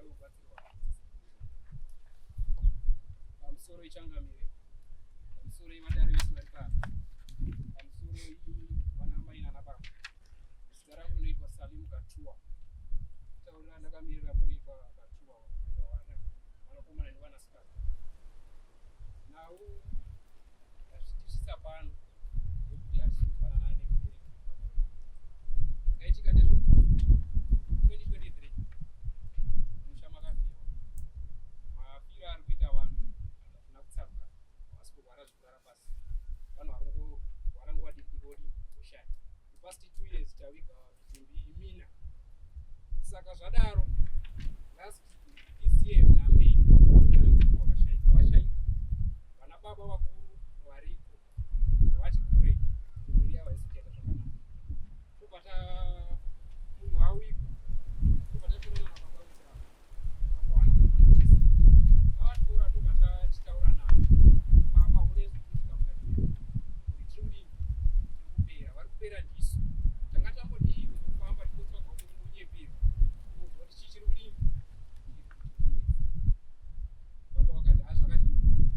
Vave kubatsirwa pamusoro ichangamire, pamusoro ivadare vese vari pano, pamusoro vana mai nana baba. Zita rangu rinoitwa Salim Gatuwa. Kutaurira ndakamirira mhuri yekwaGatuwa, vana vanakomana nevanasikana. Nhau yazvitisvitsa pano yekuti hazvikunzwanana nemubereki. Zvakaitika ndezvekuti 2023 musha makafiwa. Mafiro ari kuita vanhu hazvina kutsaruka, havasi kurwara zvekurara pasi. Vanhu vari kungorwara nguva diki vodi voshaya. The past 2 years taviga mitumbi mina. Saka zvadaro, last this year muna May pane murume wakashaika. Washaika, vana baba vakuru variko vati kure, miviri yavo haisi kuchaita zvakanaka. Tobva munhu awigwa, tobva tatorana nababa vedu ava, vanga vanakomana vese tavatora, tobva tachitaura navo. Baba, une zvikuitika mukati medu, tiri kudini? Tiri kupera, vari kupera ndisu. Tanga tambodii kuzofamba tingotsvaga kungonyeperwa, kungozwa kuti chii chiri kudini, chiri kunetsa. Baba vakati, "Ha, zvakadini, zvakanaka."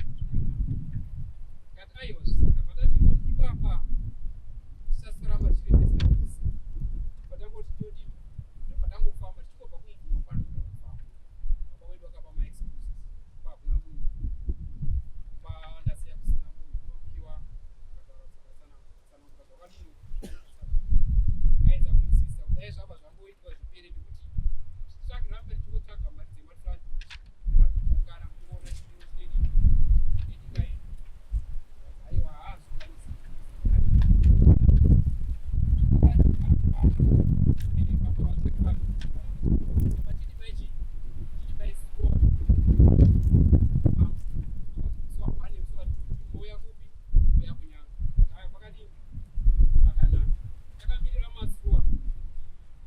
Kati aiwa, tabva tadingoti ipapa tisasaramba tichirembedzera kusi. Patangoti todii, tobva tangofamba tichingobva kumubvumo pano, kufamba. Baba wedu akapa maexcuses: kumba hakuna munhu, kumba ndasiya kusina munhu, kunopiwa. Akataura tsanangura zvakadini. Aedza kuinsista kuti dai zvabva zvangoitwa zvipere, nekuti tichitsvagira mberi, tichingotsvaga mari dzematransport, vanhu kuungana muchiona chimiro chinedii chenyika yedu. Aiwa, haazokwanisi. Uya kupi? Uya kunyanga. Aya kwakadini? Makanaka. Takamirira mazuva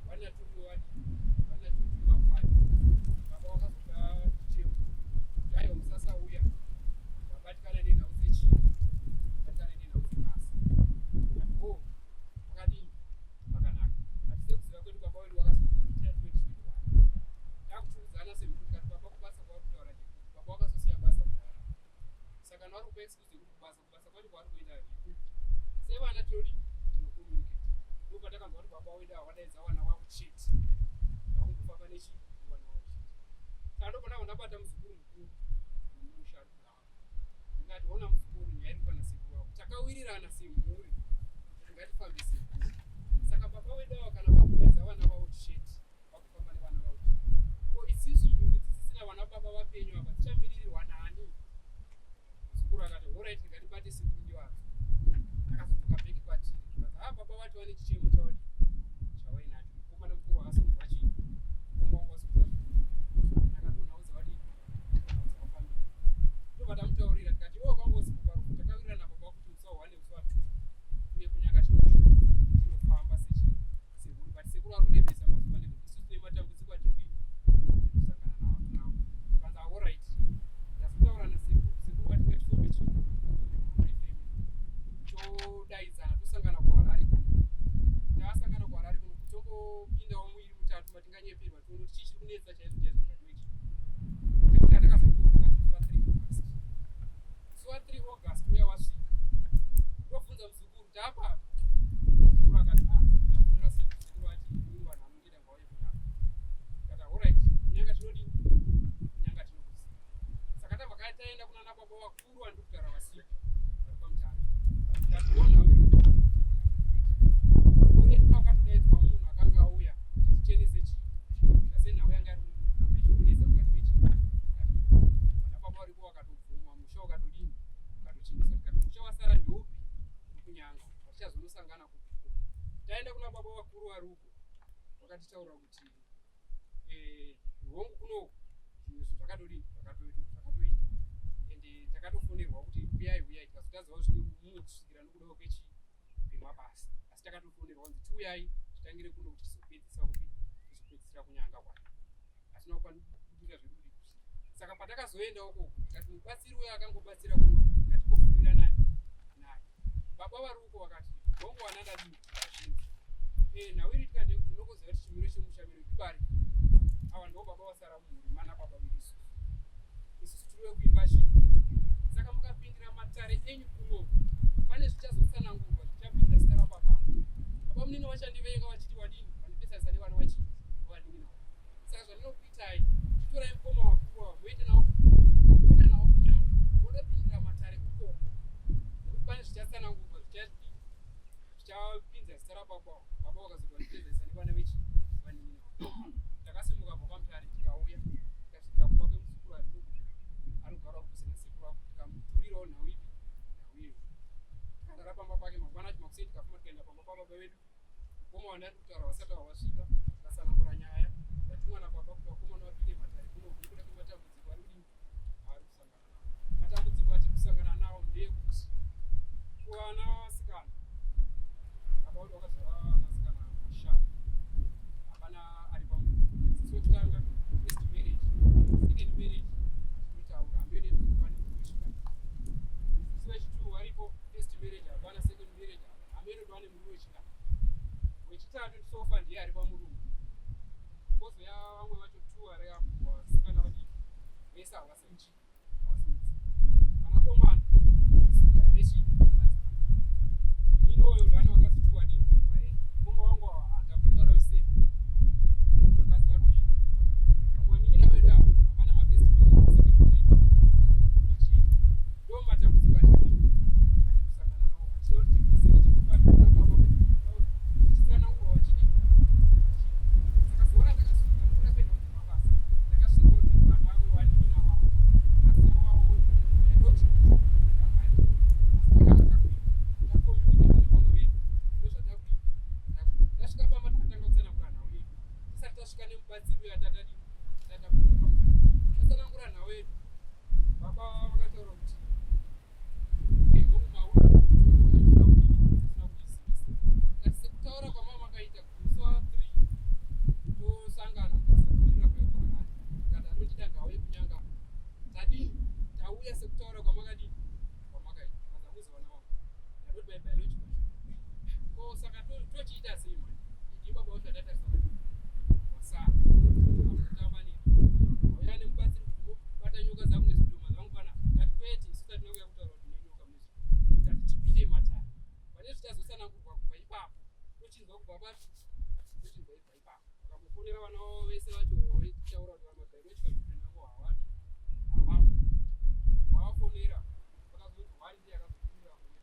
vanatuiwa, vanatuiwa kwani. Baba wakazoda chichemo, aiwa, musasauya, vabatikana nenhau dzechii, batikana nenhau dzebasa. Ati o, kwakadini? Makanaka. Hatise kuziva kwedu, baba wedu wakazoita 2021. Takuchiudzana semhuri, tikati baba, kubasa kwavari kutaura ndekuti baba wakazosiya basa kudhara, saka kana vari kupa excuse yekuti kubasa, kubasa kwacho kwavari kuenda ndekupi? Sevana tinodii? Tinocommunicate. Ndopatakanzwa kuti baba wedu havadaidza vana vavo chete, vakungofamba nechi vana vavo chete. Saka ndopandabva ndabata muzukuru mukuru mumusha ari kugara. Ndingati, "Ona muzukuru, nyaya iri pana sekuru vako. Takawirirana semhuri kuti ngatifambe semhuri. Saka baba wedu ava kana vakudaidza vana vavo chete, vakufamba nevana vavo chete, ko isisu mhuri dzisisina vana baba vapenyu apa tichamiririrwa nani?" Muzukuru akati, "Alright, ngatibate sekuru ndivadzo." Akazodzoka back kwatiri, zvikanzi, "Ha, baba vati vane chichemo chavadi chavainacho." Mukomana mukuru akasimudzwa chii, mukoma wangu asimudzwa, akandonhaudza vadii, nhaudza vafamily. Ndobva tamutaurira tikati, "Iwe wakangosimuka rufu, takawirirana baba kuti musi wa1 nemusi wa2 uye kunyanga tinofamba sechi semhuri, but sekuru ari kurebesa mazuva nekuti isusu tine matambudziko atiri kuita, kusangana nawo." Kanzi, "Alright." Ndazotaura nasekuru. Sekuru vati ngatifombe chii, family, todaidzana, tosangana kuHarare kuno. Tasangana kuHarare kuno, tongopindawo muiri mutatu matinganyeperwa, tione kuti chii chiri kunetsa chaizvo chaizvo mukati mechi. Takazopiwa, takazopiwa 3 August. Musi wa 3 August uya wasvika, ndobvunza muzukuru, "Taapa?" Muzukuru akati, "Ah, ndafonera sekuru. Sekuru vati inini vanhu hamundida, ngauye kunyanga." Kati, "Alright, kunyanga tinodini? Kunyanga tinokuziva." Saka tabva taenda kunana baba vakuru vandiri kutaura vasipo, vari pamutare. Tikati, "Ona, akatodaidzwa munhu akanga auya kuti tichenese chii senhau yanga iri hama ichikunetsa mukati mechi mukati. Vana baba varipo vakatobvuma, musha ukatodini, ukatocheneswa." Tikati, "Musha wasara ndeupi? Uri kunyanga, vatichazonosangana kupiko?" Taenda kuna baba vakuru vari uko, vakatitaura kuti hongu, kunoku zvinhu izvi zvakatodini, zvakatoitwa, ende takatofonerwa kuti uyai, uyai. Tikazotadzawo zvimwe mumwe kusvikira nokudawo kwemabasa, asi takatofonerwa kunzi tiuyai titangire kuno kuti tizopedzisa kupi, tizopedzisira kunyanga kwacho. Hatina kukwanisa zvedu kuti kusvika. Saka patakazoenda ukoko, tikati mubatsiri uyo akangobatsira kuno, ngatikopfuurira nani naye. Baba vari uko vakati, "Hongu, vana, ndadini, ndazvinzwa." Nhau iri tikati, munokuziva kuti chimiro chemushamiro ibari Ava ndo baba vasara mumhuri mana baba vedu isusu. Isusu tiri vekuimba chii? Saka mukapindira matare enyu kuno, pane zvichazotsanangurwa zvichapinda zita rababa. Baba munini vachandivenga vachiti wadini, vandipesanisa nevana vachii vanin'ina. Saka zvandinokuitai, chitorai mukoma wakuru ava moenda navo moenda navo kunyanga, modopindira matare ukoko, nekuti pane zvichatsanangurwa zvichapinza zita rababa. Baba vakazoti vandipedzanisa nevana vechi vanin'ina. Takasimuka kubva kwaMutare tikauya tikasvikira kumba kwemuzukuru ari kuku anogara kudhuze nasekuru ako, tikamuturirawo nhau ipi nhau iyoyo. Tikarara pamba pake. Mangwana acho makuseni tikafamba tikaenda pamba pababa vedu. Mukoma wandari kutaura vasati vavasvika, tikatsanangura nyaya ndatumwa nababa kuti vakomana vapinde matare kuno nekuda kwematambudziko ari kudini ari kusangana nawo. Matambudziko atiri kusangana nawo ndeyekuti kuvana vasikana, baba vedu vakazvara vanasikana vashanu, hapana ari pamurume. Wekutanga first marriage, second marriage tinotaura hambene pane murume wechitatu. Sisi wechitu varipo, first marriage hapana, second marriage hambene pane murume wechitatu. Wechitatu sofa ndiye ari pamurume, kozouya vamwe vacho two vari apo, vasikana vadiki vese havasi muchi havasi mudzi. Vanakomana sugara nechi madzimai. Inini oyo ndane vakadzi two vadini vae mumwe wangu hatakutaura chisemi vakadzi vari kudii vamwe vanin'ina vedu avo hapana mafirst marriage, second marriage achii. Ndo matambudziko atiri kusangana nawo. Achida kuti tibvise tichikufanira baba tichitsanangurwa vachidii. Saka zuva ratakasvika nokuda kwenhau dzemabasa, takasvika kuti vana vanin'ina vavo asi wavo takommunicata nevamwe vedu. Ndozvatakuita. Tasvika pamba takatanga kutsanangura nhau yedu tisati tasvika nemubatsiri uyo atatadii tatabuda pamutare. Tatsanangura nhau yedu, baba vakataura kuti sekutaura kwamama makaita musi wa 3 tosangana mukasabudirira kuya kuHarare, tikati anochida ngauye kuNyanga. Tadini? Tauya sekutaura kwamakadini kwamakaita. Mazamuzi vana vangu ndadoti by biological ko saka tochiita sei manje? Idi baba vacho atatarisa wasara akutamba neni, auya nemubatsiri kuti mobata nyoka dzangu nezvidhoma zvangu pana. Ngati kwete, isu tatina kuya kutaura kuti nenyoka munezvidhoma. Tati tipinde matare, pane zvichazotsanangurwa kubva ipapo. Tochinzwa kubva papi? Tochinzwa ibva ipapo. Vakambofonera vana vavo vese vacho vaitaura kuti vamabiological children avo havadi havavo. Vavafonera vakazoti one ndiye akazotumira kuya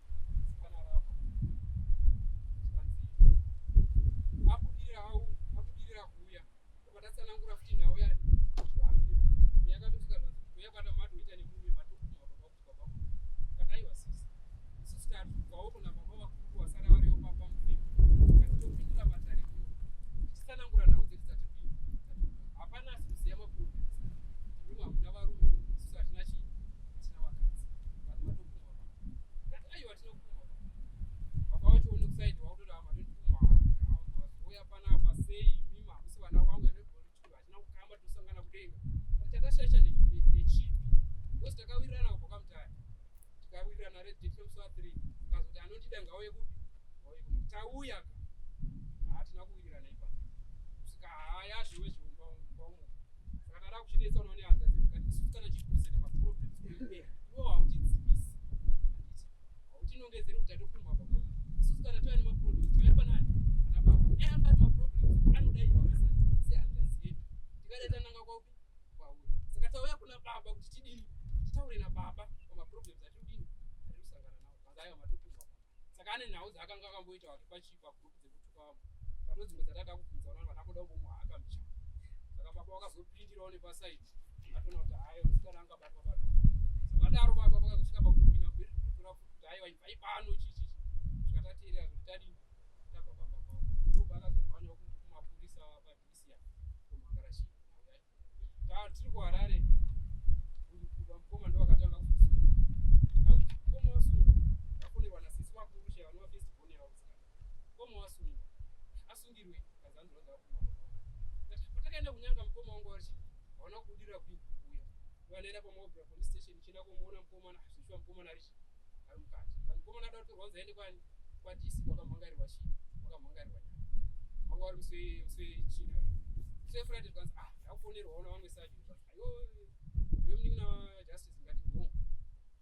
sikana rapa, zvikanzi abudirira au abudirira kuuya. Tobva tatsanangura futi nhau yani zvihambiro yakatosvika zvanzi kuuya kwata matoita nemurume matokuma baba kuti baba kuno kati aiwa sisi, isusu tatubvawo kuna baba vakuru vasara variyo papa mufemi. Kati topindura matare kuno tichitsanangura nhau dzedu dzatiri kudii. Hapana asi kuziva maproblems imimi hamuna varume, isusu hatina chii, hatina vakadzi. Vanhu vatopumwa baba. Kati aiwa, hatina kupumwa baba. Baba vacho one kusaidi vakutoda matotipumwa vazouya panapa sei? Imimi hamusi vana vangu, hatina kukamba, tosangana kudenga. But chatashaisha nechipi? Because takawirirana kubva kwaMutare, tikawirirana redate remusi wa3, tikazoti anondida ngauye kupi? Ngauye kuno. Tauya ka hatina kuwirirana ipapo kusvika haya zviwe zviumba umo. Saka tada kuchinetsa unoone hanzvadzi dzedu kati isusu kana chipresenta maproblems kuipera iwo hautidzivisi, handiti hautinongedzeri kuti tatopumba baba umu. Isusu kana tauya nemaproblems tauya panani pana baba dai anga ari maproblems anoda iwe sehanzvadzi yedu tikada tananga kwaupi kwauri. Saka tauya kuna baba kuti tidini titaure nababa pamaproblems atiri kudini atiri kusangana nawo. Kanzi aiwa, matopumba baba. Saka ane nhau dzaakanga akamboita wake pachipa group dzekutuka vamwe pano dzimwe dzatada kubvunza vana vana kuda kumbomuhaka mbicha. Saka baba vakazopindirawo nepasaidi atoona kuti hayo musikana angabatwa batwa. Zvakadaro baba vakazosvika pakupinda mberi kutotora futi kuti aiwa ibvai pano chichichi. Svika tateerera zvekuti tadini tabva pamba pavo. Ndobva akazomhanya kumapurisa padisi kumhangara chii nhau yacho. Tiri kuHarare mukoma ndo vakatanga kuzosungwa. Mukoma wasungwa, vafonerwa nasisi vakuru chaivo vanova first born yavo musikana. Mukoma wasungwa, asungirwe kazanzi rwadza vakuma baba. Patakaenda kuNyanga mukoma wangu vari hawana kubudirira kuuya. Vanoenda paMaubra police station chienda kumuona mukomana zvichiwa mukomana ari ari mukati. Mukomana ada kutorwa kunzi aende kwani kwaDC kwakamhangarirwa chii kwakamhangarirwa nyaya. Wanga vari musi wechina. So Friday zvikanzi, ah, ndakufonerwa ona vamwe sergeant, zvikanzi, ayo, ndiwe munin'ina waJustice? Ngati hongu.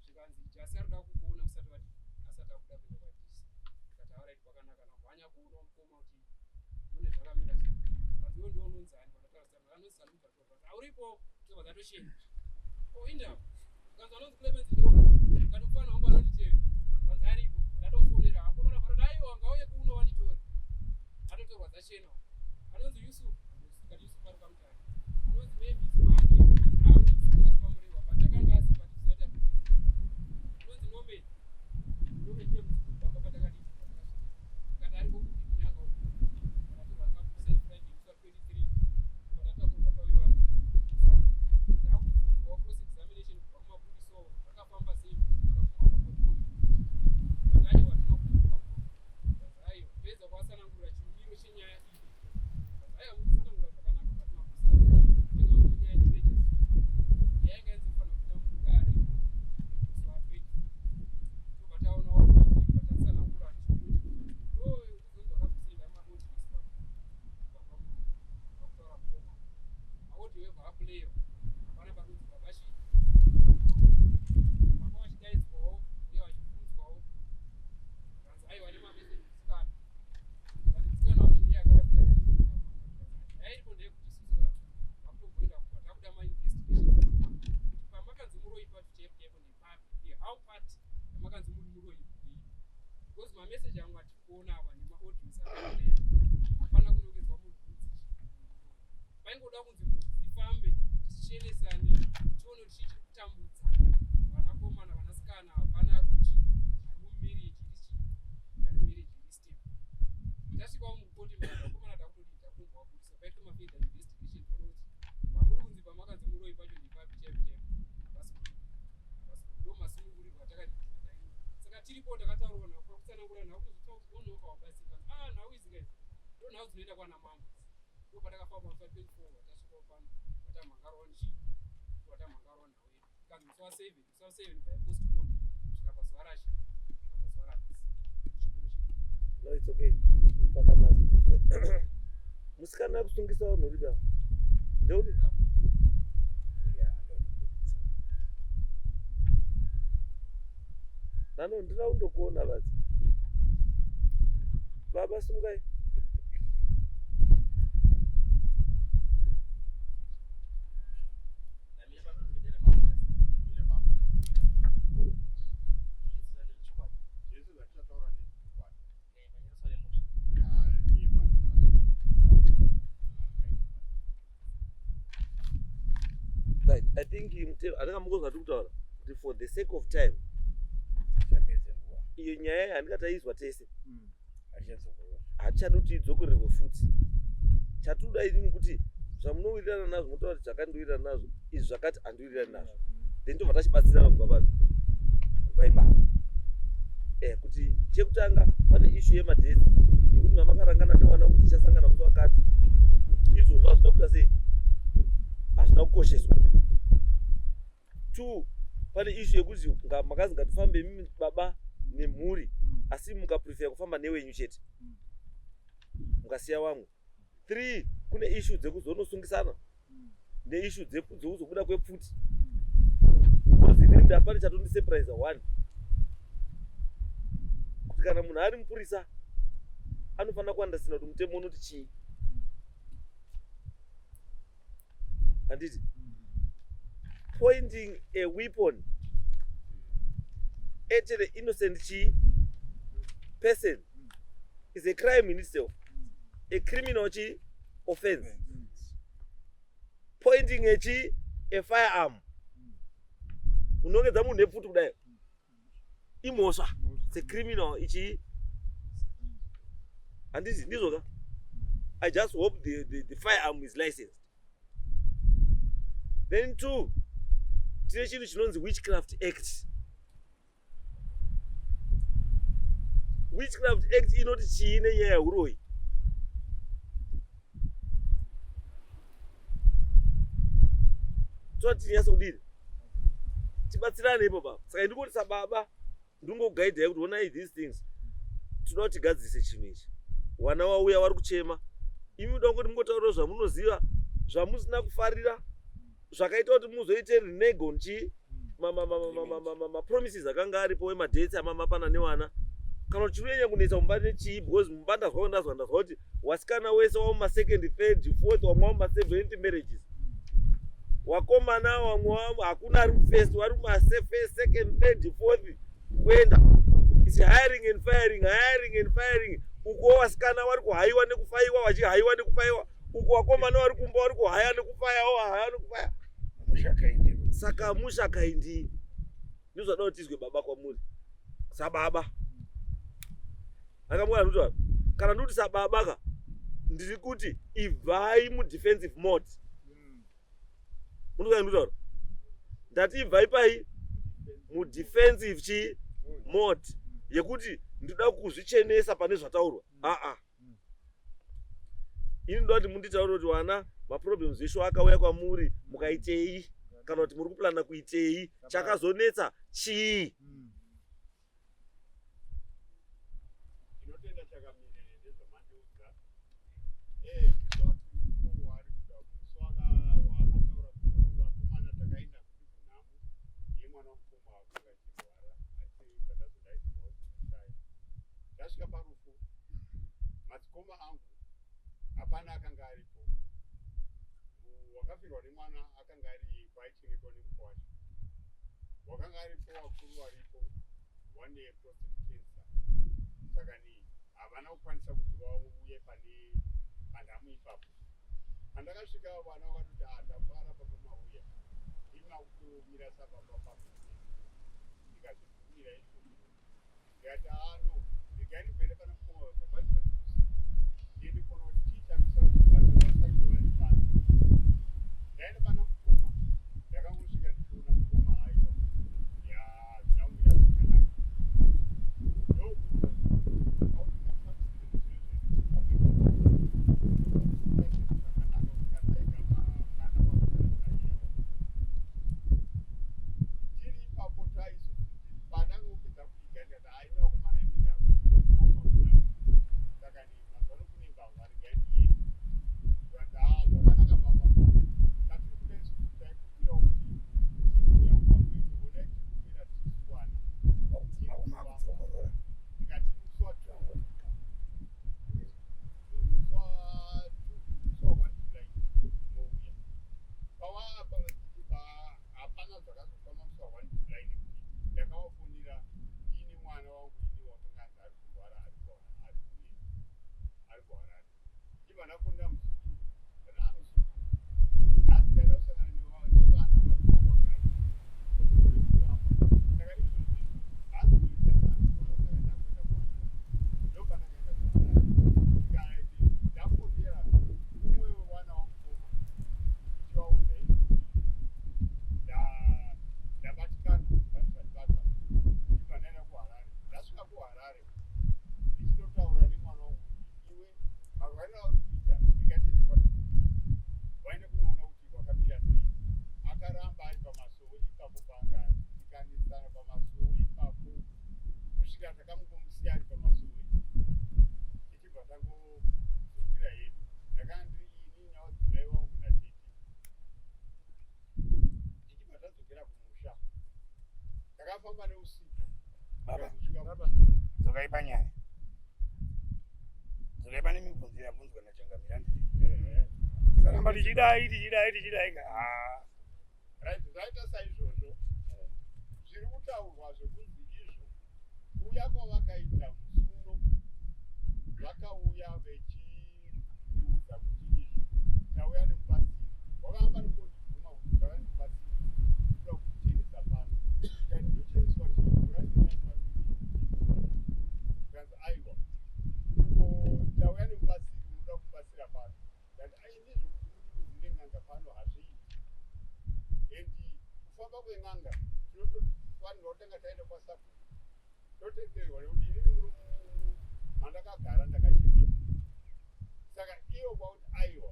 Zvikanzi Jasi ari kuda kukuona usati wati asati akuda kuenda kwaDC. Ndikati alright, kwakanaka. Namhanya kuona mukoma kuti mune zvakamira sei. Kanzi iwe ndiwe unonzani? Pandataura zita, anonzi Salubva. Auripo? Tobva tatoshinga. O indava? Kanzi anonzi Clemens ndiwo. Kati mufana wangu anonditevera. Kanzi aripo. Ndatofonera akomana varo, aiwa, ngauye kuno wanditore. Atotorwa dzachena. Anonzi Yusuf. Kati Yusuf ari kwaMutare. Anonzi Mavis Mami ari kwaMurewa, patakanga asi patizoita. Anonzi Norman. Norman ndiye muzukuru baba patakadii patakasvika. Kati ariko kupi? Kunyanga uko. Vakatorwa nemapurisa Friday musi wa 23, vakatakurwa tauyiwa apa. Takubvunzwawo cross examination kubva kumapurisa, zvakafamba sei kuti makapfuma pakuyu? Kati aiwa, tinokubva. Aiwa, toedza kuvatsanangurira chimiro chenyaya iyi. Kati aiwa, mukutsanangura zvakanaka, but mapurisa kutenga nyaya yeemergency nyaya inga inzi kufanira kupinda mudare musi wa 20. Tobva taonawo bva tatsanangura chimiro ndo kuzonzi vakakusenda maaudios baba vakutaura mukoma, maaudio ebva apuleyiwa, hapana panonzi baba chi baba vachidaidzwawo uye vachibvunzwawo. Kanzi aiwa, nemameseji musikana, kanzi musikana wacho ndiye akauya. Nyaya iripo ndeyekuti isusu vakutomboenda kuba takuda mainvestigations kuti pamakanzi muroyi pacho chaipo chaipo nepapi, how part yamakanzi muri muroyi ndeipi, because mameseji amwe atiri kuona ava nemaaudios akaplaya, hapana kunongedzwa munhu kunzi paingoda kunzi munhu tifambe tichichenesane, tione kuti chii chiri kutambudza vanakomana, vanasikana. Hapana ari kuchi ari mumarriage irichi ari mumarriage iri stable. Tasvikawo mukoti, vakomana takutodii, takutombovabudisa paitwe mafurther investigation, tione kuti pamuri kunzi pamakanzi muroyi pacho ndepapi chaipo chaipo. Hapasi hapasi ndo masunungurirwo atakadii. Saka tiripo takataurwa nhau pakutsanangura nhau kunozotaonoka wabatsirika. Ah, nhau idzi guys, ndo nhau dzinoenda kwana mambo. Ndo patakafamba musi wa 24, tasvikawo pano, vatamhangarwa nchi vatamhangarwa nhau yedu. Kanzi musi wa 7, musi wa 7 bva yapostpone kusvika pazuva rachi kusvika pazuva ranhasi muchimiro chidiki. No, it's okay. Pakamata. Musikana akusungisa vanhu uri baba. Ndeupi? Yeah, ndonobudisa. Nano ndina kundokuona vadzi. Baba sungai. Ndamira pabendera mabuda. Ndamira pa chokwadi. Zvese zvatichataura ndezvechokwadi. Eh, panyaraswa nemhosva. Yaipa. Right. I think handingamungozva tiri kutaura kuti for the sake of time Chapedze nguva. Iyo nyaya handingataizwa tese. Hatichadzokorora. Hatichadi kuti idzokorerwe futi. Chatoda inini kuti zvamunowirirana nazvo motaura kuti zvakandiwirirana nazvo izvi, zvakati handiwirirani nazvo, then tobva tachibatsirana kubva papi, kubva ipapo. Kuti chekutanga pane issue yemadates yekuti mamakarangana newana kuti tichasangana musi wakati, izvozvo hazvina kuita sei, hazvina kukosheswa. Two, pane issue yekuti makazi ngatifambe imimi baba nemhuri, asi mukaprefer kufamba newenyu chete, mukasiya vamwe. Three, kune issue dzekuzonosungisana neissue dzekuzobuda kwepfuti, because inini ndapane chatondisurprise one, kuti kana munhu ari mupurisa anofanira kuunderstanda kuti mutemo unoti chii, handiti? Pointing a weapon at the innocent chi person is a crime in itself, a criminal chi offense. Pointing a chi a firearm, unongedza munhu nepfuti kudai, imhosva. It's a criminal ichi, handiti ndizvo ka? I just hope the firearm is licensed. Then two, tine chinhu chinonzi Witchcraft Act. Witchcraft Act inoti chii nenyaya yeuroyi? Toti tinyatso kudini, tibatsirane ipo baba. Saka ndingoti sababa ndingoguidai kuti onai these things, tinoda kuti tigadzirise chinhu ichi. Wana wauya vari kuchema, imi muda kungoti mungotaurawo zvamunoziva. Zvamusina kufarira zvakaita kuti muzoite renege on chii, mapromises akanga aripo emadates amamapana nevana, kana kuti chiri kunyanya kunetsa mumba nechii? Because mumba ndazwa ndazwa kuti wasikana wese wamumasecond, third, fourth, wamwe wamumaseventh marriages, wakomana wamwe hakuna ari mufirst, vari mumasefirst, second, third, fourth, kuenda. It's hiring and firing, hiring and firing. Uko wasikana vari kuhayiwa nekufayiwa, vachihayiwa nekufayiwa. Uko wakomana vari kumba vari kuhaya nekufayawo, haya nekufaya. Mushakaindi. Saka mushakaindi, ndizvada kuti tizwe baba kwamuri sababa. Akamwana ndikuti kana ndikuti sababa ka, ndiri kuti ibvai mudefensive mode. Unozwa ndikutaura? Ndati ibvai pai mudefensive chi mode yekuti ndinoda kuzvichenesa pane zvataurwa. Aa, ini ndoda kuti munditaure kuti wana maproblems esho akauya kwamuri mukaitei, kana kuti muri kuplana kuitei, chakazonetsa chii? Ndinotenda chakamirire nezvamandiudza. Musi wari kuda musi waakataura kuti vakomana takaenda kuri kunhamo yemwana wamukoma wakanga achirwara, achibva tazodaidzirwa kuti ashaya. Tasvika parufu, madzikoma angu hapana akanga aripo. Wakafirwa nemwana akanga ari kwaichengetwa nemukwasha. Wakanga aripo vakuru varipo vane prostate cancer, saka ni havana kukwanisa kuti vauye pane panhamu ipapo. Pandakasvika, vana vakatoti, "Ah, tafara papa mauya, ndima kutomira sababa papo." Ndikazvibvumira izvozvo, ndikati, "Ano regai ndikuende pana mukoma vari padhuze, ndiende kuona kuti chii chamisa kuti vanhu vasange vari pano." Ndaenda pana mukoma, ndakangosvika ndichiona mukoma, aiwa, ya, zvina kumira zvakanaka. Ndokubvunza kuti ngafambisire zvinhu zvedu pamwe zvakanaka, kuti kana aiga mwana wakutarira tiri ipapo. Taisu pandangopedza kuiga, ndikati, "Haina vakomana, ini ndakuoma kuna, saka ni mazuva ano kune mbavha, regai ndiende." Vanzi, "Haa, zvakanaka baba, tatiri kuda isusu taikumbirawo kuti tigouya kumba kwedu, honai tiri kumira tisu wana." Makudzokorora. Ndikati musi wa2, musi wa2, musi wa1 July mouya. Hapana zvakazofamba musi wa1 July, nekuti ndakavafonera ndiine mwana wangu ini wakanga anzi ari kurwara, ari kuHarare. Ndibva ndafonera muzukuru, ndati, "Ah, muzukuru, nhasi ndaida kusangana nevana vari kwagara kufamba, saka izvozvi haasi kuita, ari kurwara, saka ndakuenda kuHarare." Ndopandakaenda kuHarare, ndikati ndafonera umwe wevana wamukoma ndichivaudza izvozvi, ndabatikana pane zvandibata. Ndibva ndaenda kuHarare. Ndasvika kuHarare, ndichinotaura nemwana wangu kuti, "Iwe, marwariro auri kuita, ndingatende kwadhokota waende kunoona kuti wakamira sei." Akaramba ari pamasowe ipapo paanga ari, tikanisana pamasowe ipapo kusvika takangomusiya ari pamasowe, tichibva tangodzokera hedu. Ndakanga ndiri ini navadzimai vangu natete, tichibva tadzokera kumusha. Takafamba neusiku. Baba. Tikazosvika. Dzokai panyaya, dzokai pane mibvunzo yabvunzwa nachangamira. Ndiri tikaramba tichidai, tichidai, tichidai ka, ah. Right, zvaita saizvozvo. Zviri kutaurwa zvekunzi izvo kuuya kwavakaita musi uno, vakauya vechindiudza kuti izvo tauya nemubatsiri. Wakahamba nekundibvuma kuti tauya nemubatsiri, kuda kuchenesa pano. Ndikati, "Ndocheneswa chii?" Kanzi, "Aiwa, uko tauya nemubatsiri, unoda kubatsira pano." Ndati, "Aini zvekuti mundiunzire n'anga pano hazviiti, and kufamba kwen'anga tinotofanirwa kutanga taenda kwasabhuku totenderwa, nekuti inini muri mandakagara ndakacheketa." Saka ivo kwakuti, "Aiwa,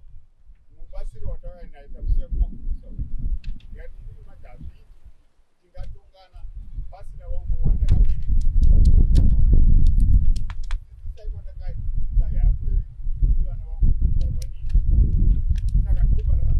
mubatsiri watauya naye tamusiya kumagurusa." Ndikati, "Inini manje hazviiti kuti tingatongana pasina wangu wandakabereka. Kudzidzisai kwandakaita hakurevi kuti vana vangu kuzvarwa nini." Saka ndopandakazosiyana.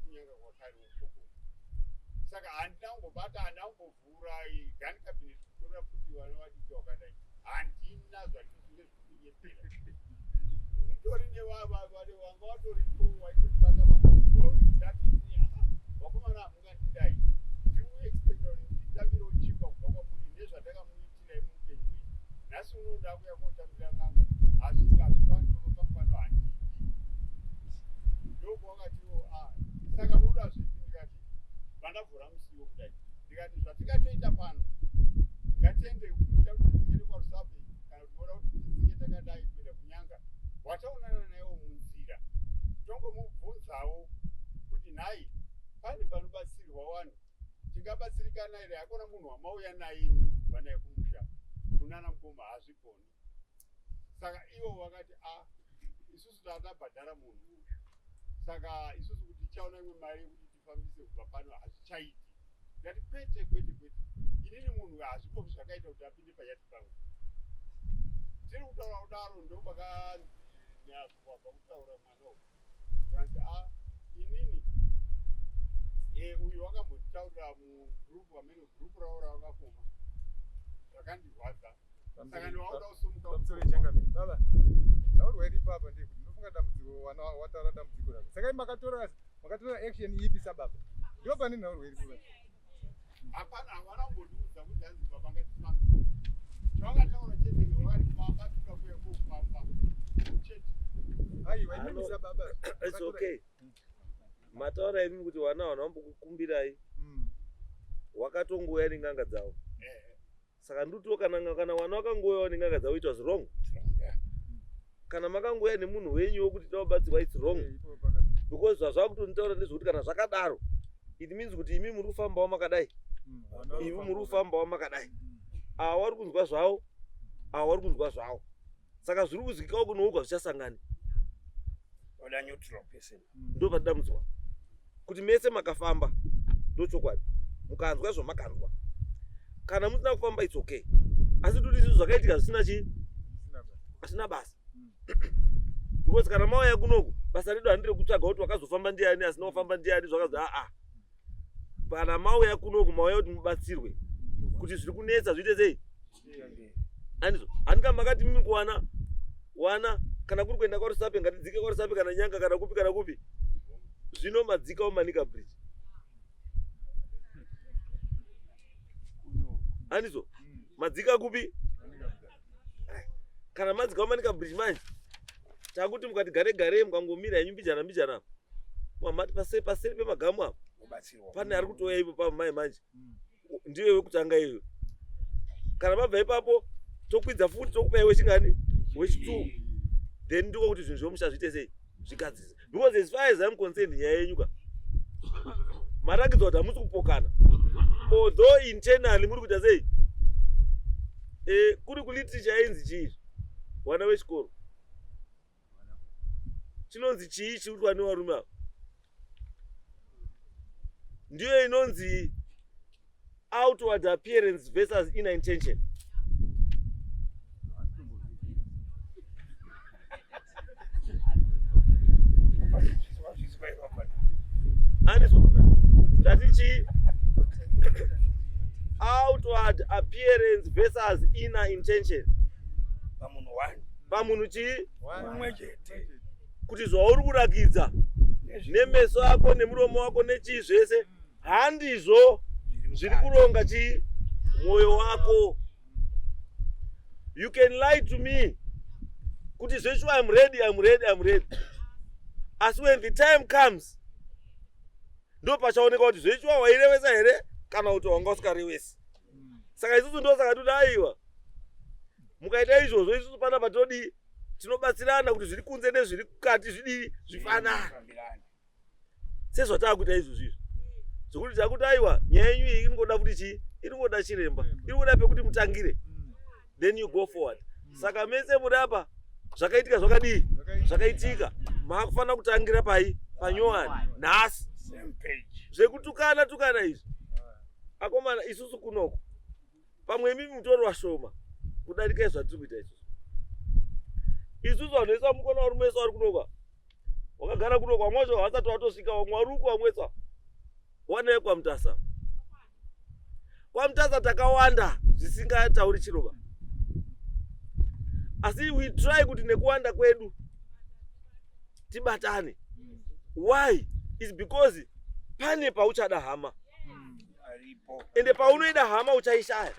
kunyanga kwakare ukoko. Saka handina kumbobata, handina kumbovhura gun cabinet kutora futi vana vadiki wakadai. Handina zvandinezvekunyepera. Mutori nevavavare vanga vatoripo vaitotibata ndati vakomana hamungandidai. Ndiri kuexpecta kuti nditambirewo chingwa kubva kwamuri nezvandakamuitirai muupenyu hwenyu. Nhasi uno ndakuya kotambira n'anga hazvika hazvikwani pano handidi. Ndokwakatiwo ah saka munoda zvipi ndikati vandavhura musiwo kudai ndikati zvatingatoita pano ngatiende kuita kuti tidzikire kwaRusape kana kuti moda kuti tidzike takadai kuenda kunyanga wataonana nayewo munzira tongomubvunzawo kuti nhai pane panobatsirwa vanhu tingabatsirikana here hakuna munhu wamauya naye imi kubva naye kumusha kunana mukoma hazvigoni saka ivo vakati a isusu tatabhadhara munhu uyu saka isusu kuti tichaona imwe mari yekuti tifambise kubva pano hazvichaiti ndati kwete kwete kwete inini munhu hazvimbofi zvakaita kuti apinde payati pangu tiri kutaura kudaro ndopakanzi wabva kutaura mwana uyu kanzi a inini e uyu wakambonditaurira mugrupu amene gurupu ravo ravakakoma zvakandirwadza saka ndiwauda kusimuka Pamusoro changamire baba, taurwa iripo apa ndeyekuti ndinofunga dambudziko wana wataura dambudziko rako, saka makatora action ipi sababa? Ndo pane nhaurwa iripo baba. Hapana, havana kumbondiudza kuti hanzi baba ngatifambe. Chavakataura chete vakati baba toda kuuya kofamba chete. Aiwa, imimi sababa. It's okay, mataura imi kuti vana vanhu vambokukumbirai wakatongouya nen'anga dzavo. Saka ndutiwo kana wana wakangouyawo nen'anga dzavo, it was wrong. Kana makangouya nemunhu wenyu wokuti tawabatsirwa, it's wrong. Ipo pakati. Because zvazvakutonitaura ndezvekuti kana zvakadaro, it means kuti imi muri kufambawo makadai, Vana imi vanofamba muri kufambawo makadai, ava vari kunzwa zvavo, ava vari kunzwa zvavo, saka zviri kuzwikawo kunouka zvichasangani. Oda neutral person. Ndo patidambudzwa kuti mese makafamba, ndochokwadi mukanzwa zvamakanzwa. Kana musina kufamba, it's okay, asi toti izvi zvakaitika zvisina chii? Zvisina basa. Hazvina basa, because kana mauya kunoku, basa redu handiri kutsvaga kuti wakazofamba ndiani, asina kufamba ndiani, zvakazi aa. Kana mauya kunoku, mauya kuti mubatsirwe kuti zviri kunetsa zviite sei, andizvo? Handika makati mimi kuwana wana kana kuri kuenda kwaRusape, ngatidzike kwaRusape kana Nyanga kana kupi kana kupi. Zvino madzikawo Manica Bridge, andizvo? Madzika kupi? Kana madzikawo Manica Bridge manje, takuti mukati gare gare, mukangomira henyu mbijana mbijana, mamati paseri pemagamu apo Kubatsirwa. pane ari kutouya ipo pamai manje, ndiyo wekutanga iyoyo. Kana mabva ipapo, tokwidza futi, tokupa iwe chingani, wechi2, then ndiko kuti zvinhu zvomusha zviite sei, zvigadzise. Because as far as I'm concerned, nyaya yenyu ka marakidza kuti hamusi kupokana, although internally muri kuita sei. Kuri kuliterature yainzi chii, vana vechikoro, chinonzi chii chiri kuitwa nevarume ava? Ndiyo inonzi outward appearance versus inner intention. Andizvo? Ndati chii? Outward appearance versus inner intention. Pamunhu one. Pamunhu chii? Mumwe chete. Kuti zvauri kurakidza nemeso ako nemuromo wako nechii zvese handizvo zviri kuronga chii mwoyo wako. You can lie to me kuti zveshuwa I'm ready, I'm ready, I'm ready, asi when the time comes, ndo pachaoneka kuti zveshuwa wairevesa here kana kuti wanga usikarevesi. Saka isusu ndo saka toti aiwa, mukaita izvozvo, isusu panapa todii? Tinobatsirana kuti zviri kunze nezviri kukati zvidii, zvifanane, sezvataakuita izvozvo izvi zvokuti takuti aiwa, nyaya yenyu iyi inongoda kuti chii, inongoda chiremba, inongoda pekuti mutangire, then you go forward. Saka mese muri apa, zvakaitika zvakadii, zvakaitika, maakufanira kutangira pai panyowani nhasi. Same page. Zvekutukana tukana izvi, akomana, isusu kunoko pamwe imimi mutori washoma kudarika izvatiri kuita isusu. Isusu vanhu vese vamukona, varume vese vari kunoka. Wakagara kuno kwamwazvo wasati watosvika wamwe wari uko wamwetsa. Wanaye kwaMutasa. KwaMutasa takawanda zvisingatauri chiroba. Asi we try kuti nekuwanda kwedu tibatane. Why? Is because pane pauchada hama. Ende paunoida hama uchaishaya.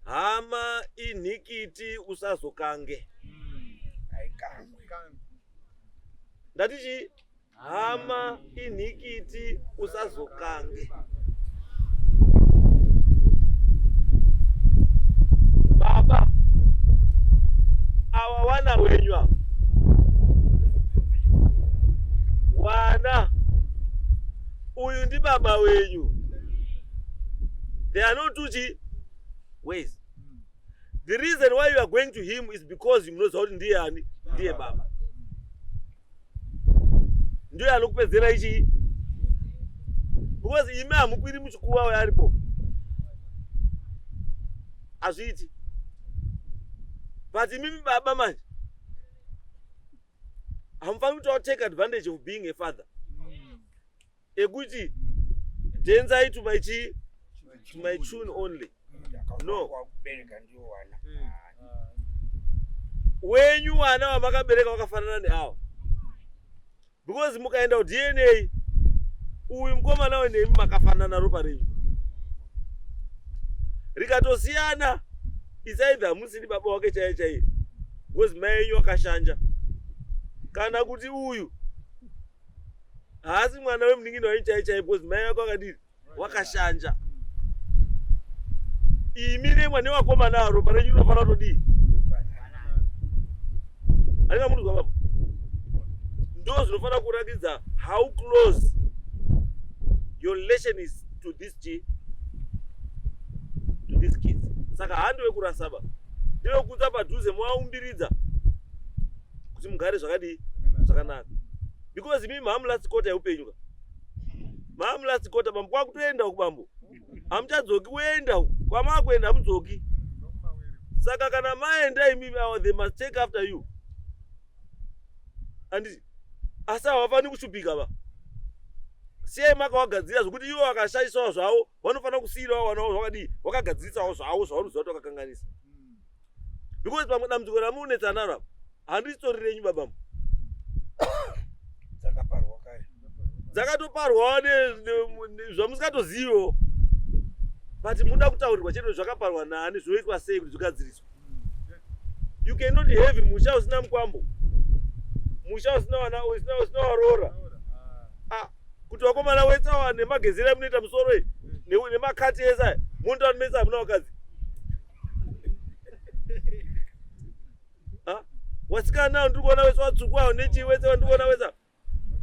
Hama inhikiti usazokange. Ndati chii? Hama inhikiti usazokange. Baba awa wana wenyu ava wana uyu ndibaba wenyu. There are no two chi ways. The reason why you are going to him is because munoziva kuti ndiye ani, ndiye baba, ndiye anokupedzera ichi, because imi hamukwiri muchikuva uyo aripo, hazviiti. But imimi baba manje hamufaniri kuti take advantage of being a father ekuti denzai to my chi to my tune only. No. Wakubereka ndiwo wana. Wenyu wana wamakabereka wakafanana neawa, because mukaenda kuDNA uyu mukomana wenemi makafanana, ropa renyu rikatosiyana, it's either musiri baba wake chaiye chaiye because mai enyu akashanja, kana kuti uyu haasi mwana wemunin'ina wenyu chaiye chaiye because mai wake wakadii, wakashanja. Imi nemwa newakomana ropa renyu rinofanira kutodii? Handinga muruzwa baba, ndo zvinofanira kurakidza how close your relation is to this g to these kids. Saka handi wekurasaba, ndewekudza padhuze, moaumbiridza kuti mugare zvakadii, zvakanaka, because imi mamu last quarter yeupenyu ka, mamu last quarter bambo, kwakutoenda uku bambo, hamuchadzoki, kuenda uku kwamakuenda hamudzoki. Saka kana maenda imimi awa, they must take after you, anditi? Asi havafaniri kushupika va, siyai makawagadzira zvokuti ivo vakashaisawo zvavo vanofanira kusiyirawo vana vavo zvakadii, vakagadzirisawo zvavo zvavanoziva kuti vakakanganisa, because pamwe dambudziko ramunetsa naro apa handisitori renyu babamu. Dzakaparwa kare. Dzakatoparwawo zvamusingatoziviwo, but muda kutaurirwa chete zvakaparwa naani, zvinoitwa sei kuti zvigadziriswe. You cannot have musha usina mukwambo, musha usina wana, usina waroora. Ah, kuti vakomana wetsawa nemagezera emunoita musoro iyi nemakati ese aya, munoita kuti mese hamuna vakadzi. Ah, wasikana ndiri kuona wese watsvuku awo nechii, wese wandiri kuona wese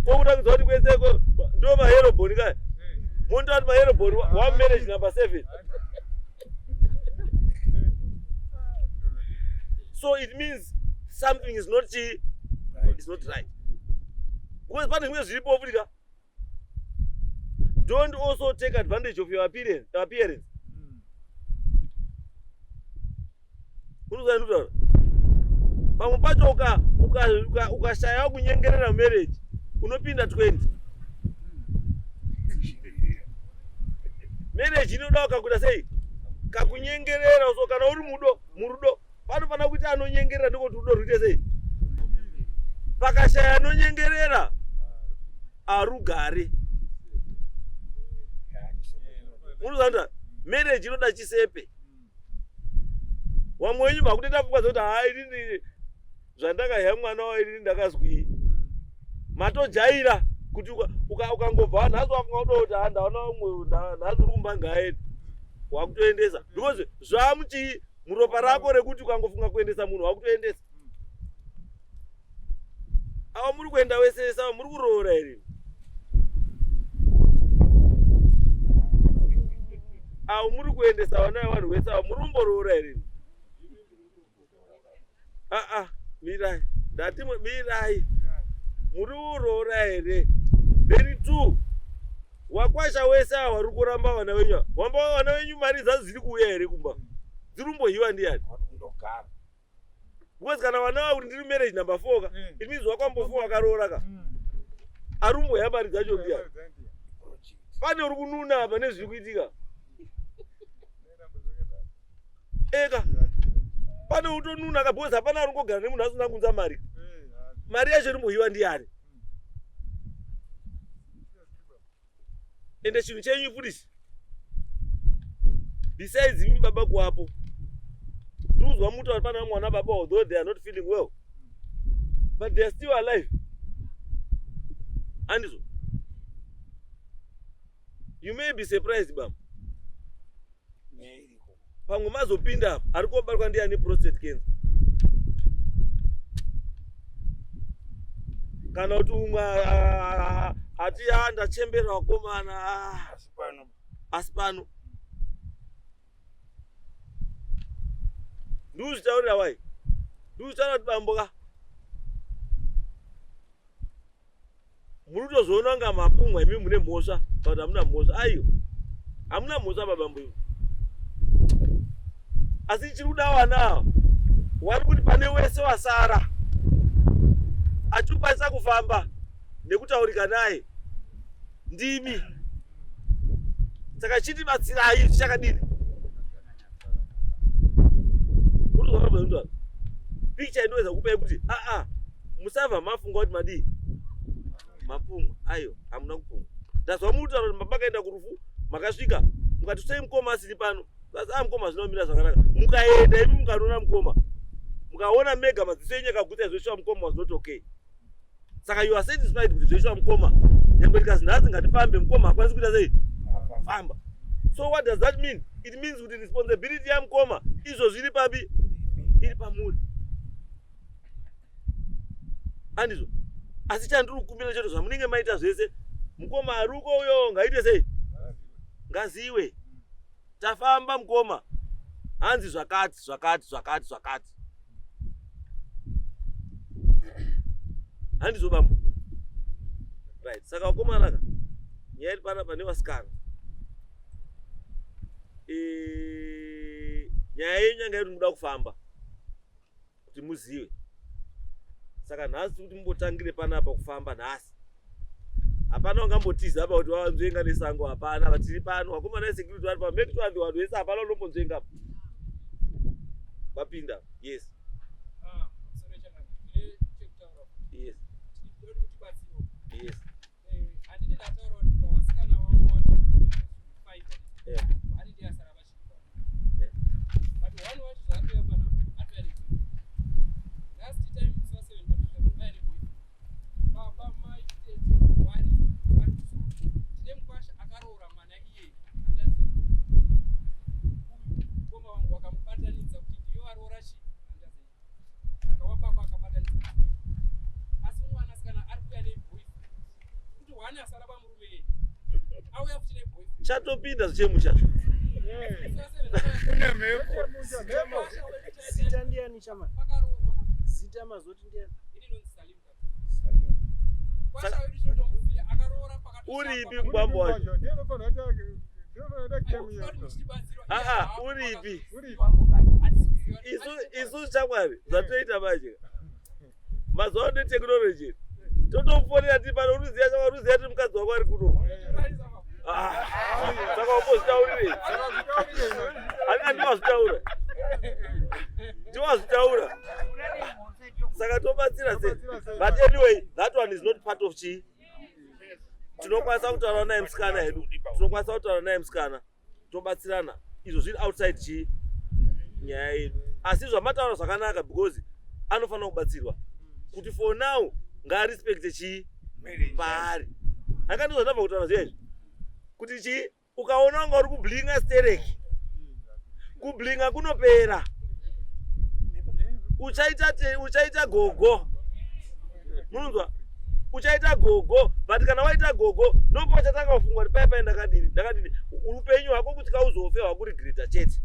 kokuratidza kuti kwese ndo maherobhoni kaya, munoita kuti maherobhoni wa marriage number 7. So it means something is not chi is not right, because pane zvimwe zviripo futi ka. Don't also take advantage of your appearance. Unozwa ndikutaura, pamwe pacho ukashaya kunyengerera marriage unopinda 20. Marriage inoda ukakuita sei kakunyengerera. So kana uri mudo murudo panofanira kuita anonyengerera, ndiko kuti rudo ruite sei. Pakashaya anonyengerera arugare. Unozanda marriage inoda chisepe. Wamwe wenyu makutoita pfungwa dzekuti ha, inini zvandakahya mwana wa inini ndakazwii. Matojaira kuti ukangobva nhasi wafunga kuda kuti ha, ndaona umwe nhasi uri kumba, ngaende, wakutoendesa, because zvamuchii muropa rako rekuti ukangofunga kuendesa munhu wakutoendesa. Ava muri kuenda wese ava muri kuroora here? Avo muri kuendesa vana vevanhu vese ava muri kumboroora here? Aa, mirai, ndati mirai, muri kuroora here? Then two, wakwasha wese ava vari kuramba vana venyu ava, wamba vana venyu mari dzadzo dziri kuuya here kumba? Dziri kumbohiwa ndiani? Kundogara. Because kana vana vakuti ndiri marriage number 4 ka, it means wakwambofu wakaroora ka. Arumboya mari dzacho ndiya. Pane uri kununa apa nezviri kuitika. Eka. Pane utonuna ka because hapana ari kugara nemunhu asina kunza mari. Mari yacho iri mboyiwa ndiyani? Ende chinhu chenyu futi besides imi baba kuwapo ndikuzwa muti vari pana mwana baba although they are not feeling well but they are still alive andizvo you may be surprised baba pamwe mazopinda apa ari kobatwa ndiani prostate cancer kana kuti umwe ati a ndachembera vakomana asi pano ndikuzvitaurira wai ndikuzvitaurira kuti bambo ka muri kutozoona kunga mapumwa imi mune mhosva but hamuna mhosva aiyo hamuna mhosva babambo imi asi chiri kuda wana ava wari kuti pane wese wasara achikukwanisa kufamba nekutaurika naye ndimi saka chitibatsirai zvichakadini picture inoweza kupai kuti aa musabva mafunga kuti madii mapungwa ayo hamuna kupungwa ndazwa mutaura kuti makaenda kurufu makasvika mukati sei mukoma asiri pano asi a mukoma hazvina kumira zvakanaka mukaenda imi mukanoona mukoma mukaona mega madziso enyu akagutsa zveshuwa mukoma was not okay saka you are satisfied kuti zveshuwa mukoma nyangwe tikazi nhasi ngatifambe mukoma hakwanisi kuita sei famba so what does that mean it means kuti responsibility yamukoma izvo zviri papi iri pamuri andizvo asi chandiri kukumbira chete zvamunenge maita zvese mukoma aruko uyo ngaite sei ngaziwe tafamba mukoma hanzi zvakati zvakati zvakati zvakati handizvo bambo right saka vakomanaka nyaya iri panapa nevasikana e, nyaya yenyu yanga iri muda kufamba kuti muzive saka nhasi kuti mumbotangire panapa kufamba nhasi hapana ungambotiza apa kuti wavanzvenga nesango hapana vatiri pano vakomana vesecurity vari pa make sure vanhu vese hapana unombonzvenga vapinda yes ah, yes yes Saka wababa akabatanidza mwana asi mwanasikana ari kuuya neboyfriend kuti one asara pamurume yeye auya futi neboyfriend chatopinda zvichemusha Kune mhepo. Zita ndiani chama? Pakaroorwa Zita mazoti ndiani? ini inonzi Salim Katsura. Kwasha wedu tinotomuziva akaroora pakatoshakwa Uripi mkwambo wacho? Ndiye anofanira kuita ndiye anofanira kuita claim yacho. Aa, uripi? Uripi? Isu isu shamwari zvatoita manje. Mazuva ano technology. Totomufonera tiri pano uruziya shamwari uruziya tiri mukadzi wako ari kuno. Ah, saka wambozvitaurirei? Ani ndiwazvitaura. Ndiwazvitaura. Saka tobatsira sei? But anyway, that one is not part of chi. Tinokwanisa kutaura naye musikana hedu. Tinokwanisa kutaura naye musikana. Tobatsirana. Izvo zviri outside chi nyaya yedu. Asi zvamataura zvakanaka because anofanira kubatsirwa. Kuti for now ngaarespecte chi paari. Anga ndizvo zvandabva kutaura zviya izvi. Kuti chi ukaona wanga uri kublinga stereki kublinga kunopera uchaita te, uchaita gogo munonzwa uchaita gogo but kana waita gogo ndopo uchatanga kufunga kuti pai pai ndakadini ndakadini upenyu hwako kuti kauzofe hwakuregreta chete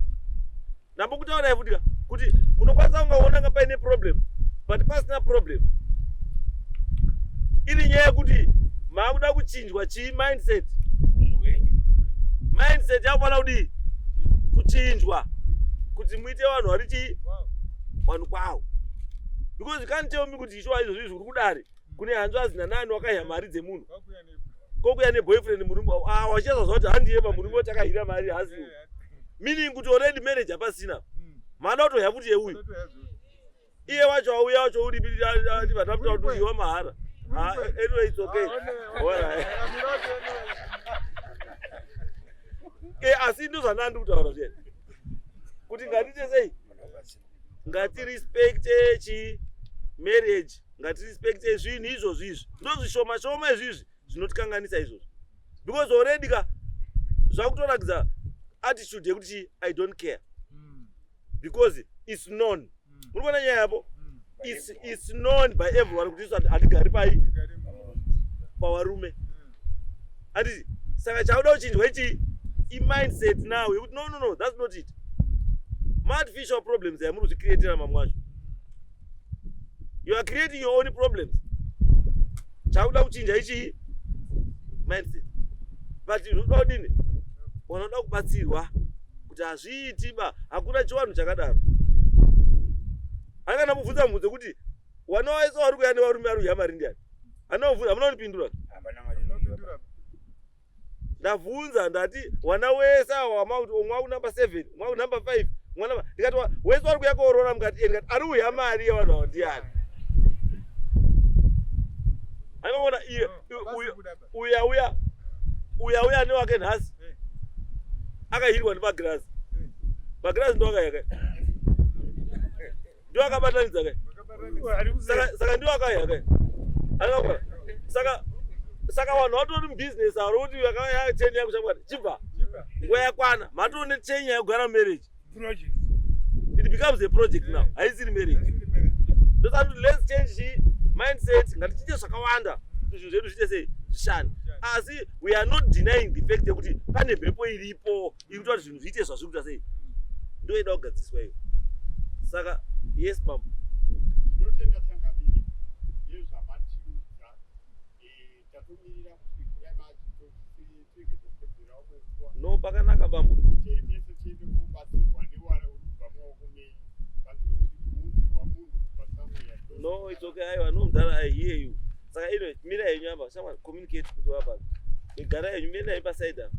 ndambokutaurai futi ka kuti munokwanisa kungaona nga paine problem but pasina problem iri nyaya yekuti maakuda kuchinjwa chii mindset mindset yakufanira kudii kuchinjwa kuti muite vanhu vari chii vanhu kwavo. Because you can't tell me kuti shuwa izvozvo izvi uri kudare kune hanzvadzi nanani wakahya mari dzemunhu, kokuya neboyfriend, murume, ah, wachichazwa kuti handiye pamurume watakahira mari hasi, meaning kuti already marriage hapasina. Mada kutohya futi yeuyu, iye wacho auya wacho uripi? Vatakuta kuti uyiwa mahara. Ah, anyway, it's okay. Alright. Asi ndozvandandi kutaura zviyani kuti ngatiite sei, ngatirespecte chi marriage, ngatirespecte zvinhu izvozvo. Izvi ndozvishoma shoma izvizvi zvinotikanganisa izvozvo, because already ka zvakutoratidza attitude yekuti chi I don't care, because it's known. Muri kuona nyaya yapo? It's known by everyone kuti isu hatigari pai pavarume, handiti? Saka chauda kuchinjwa ichi imindset now yekuti no, that's not it. Maartificial problems yamuri kuzvicreatira mamwe acho. You are creating your own problems. Chakuda kuchinja ichi mindset, but zvoda kudini? Wanoda kubatsirwa kuti hazviiti ba, hakuna chiwanhu chakadaro. Hakana mubvunza mubvunzo kuti wana wese wari kuya nevarume ari kuya mari ndiani? Handina hamuna kundipindura. Ndabvunza ndati wana wese awa wamakuti umwe wakunumber 7, umwe wakunumber 5, umwe number, ndikati wese wari kuya koorora mukati, ndikati ari kuya mari yevanhu ava ndiani? Aikaona iye uya uya uya uya newake nhasi akahirwa nemagirazi. Magirazi ndo akaya kai, ndo akabatanidza kai. Saka ndiwo akaya kai. Andikaona saka vanhu vatori mubhizinesi aro kuti yakaya cheni yako, shamwari, chibva nguva yakwana, matoo necheni yakugara marriage. Project. It becomes a project now, haisiri marriage. Ndosati let's change chi mindset, ngatichinje zvakawanda kuti zvinhu zvedu zviite sei, zvishande. Asi we are not denying the fact yekuti pane mhepo iripo iri kuita kuti zvinhu zviite zvazviri kuita sei. Ndoida kugadziriswa iyo. Saka yes, bambo. Tinotenda, changamire, nezvamatiudza. Tatomirira kuti kudai machitotirege topedzera umwe nguva. No, pakanaka, bambo. Tiendese tiende kobatsirwa newara uri kubva mumaoko menyu panzvimbo yekuti kuunzirwa munhu kubva somewhere. No, it's okay. Aiwa, no, mudhara, I hear you. Saka ino mira henyu apa, shamwari, communicate kuti wapa igara henyu, mira henyu paside apa.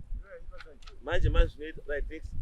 Manje manje zvinoita right next.